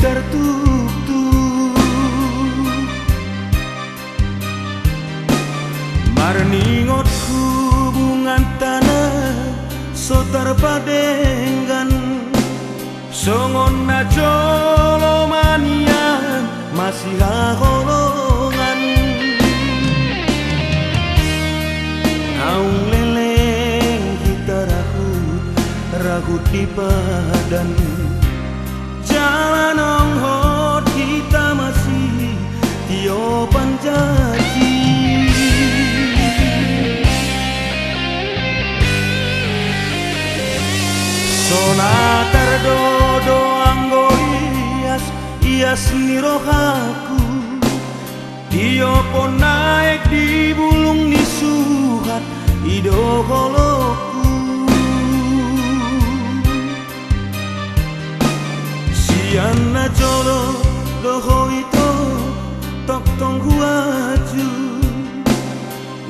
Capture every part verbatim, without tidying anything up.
tartuktuk. Marningot hubunganta na so tarpadenggan, songon na jolo manian masihaholongan. Naung leleng hita rahut, rahut di padan, jala naung hot hita masitiopan janji. So na tardodo anggo ias, ias ni rohaku, tiop on aek di bulung ni suhat i do holongku. Sian na jolo do ho ito, tongtong huaju,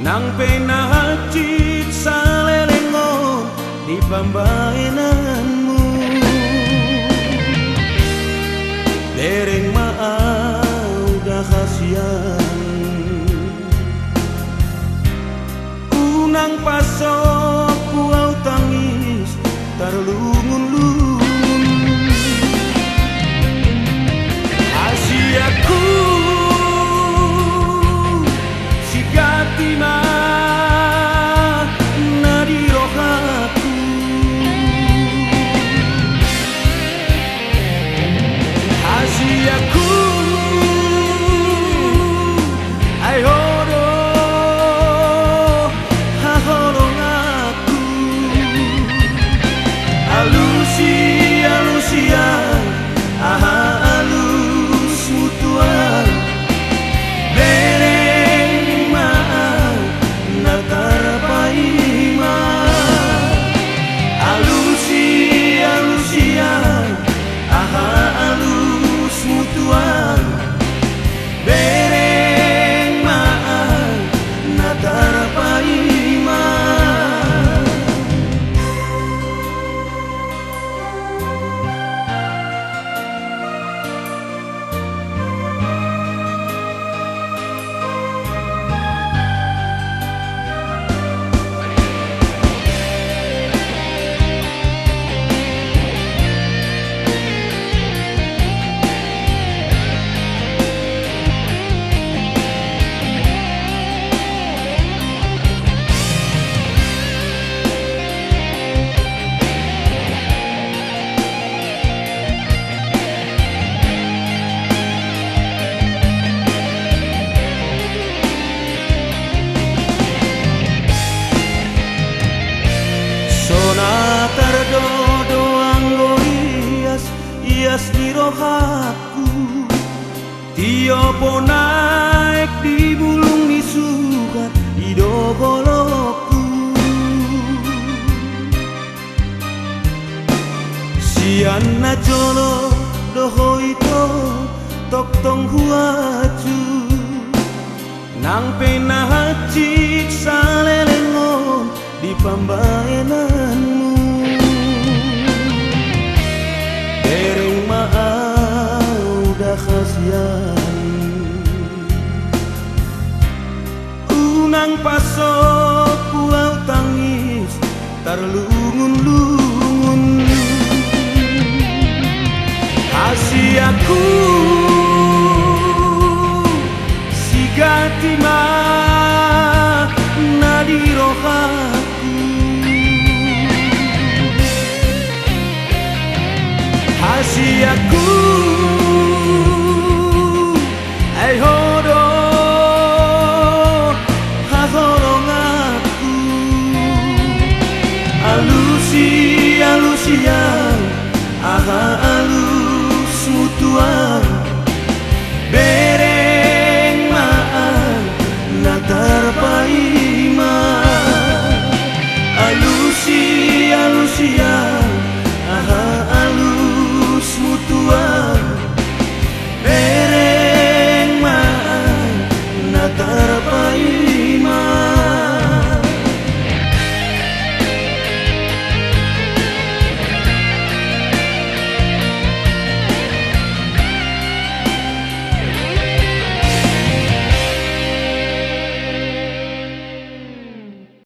nang pe na hansit saleleng on di pambaenanmu. Bereng ma au da hasian, unang pasompu au tangis tarlungunlungun. Hasianku, siganti ma na di rohaku. Hasianku, ai ho do haholonganku. Alusi, alusi au, aha alusmu tu au? Bereng ma au na tarpaima. Alusi, alusi au, aha alusmu tu au? Bereng ma au na tarpaima. So na tardodo anggo ias, ias ni rohangku, tiop on aek di bulung ni suhat i do holongku. Sian na jolo do ho ito, tongtong huaju, nang pe na hansit saleleng on di pambaenanmu. Bereng ma au da hasian, unang pasompu au tangis tarlungunlungun. Hasianku,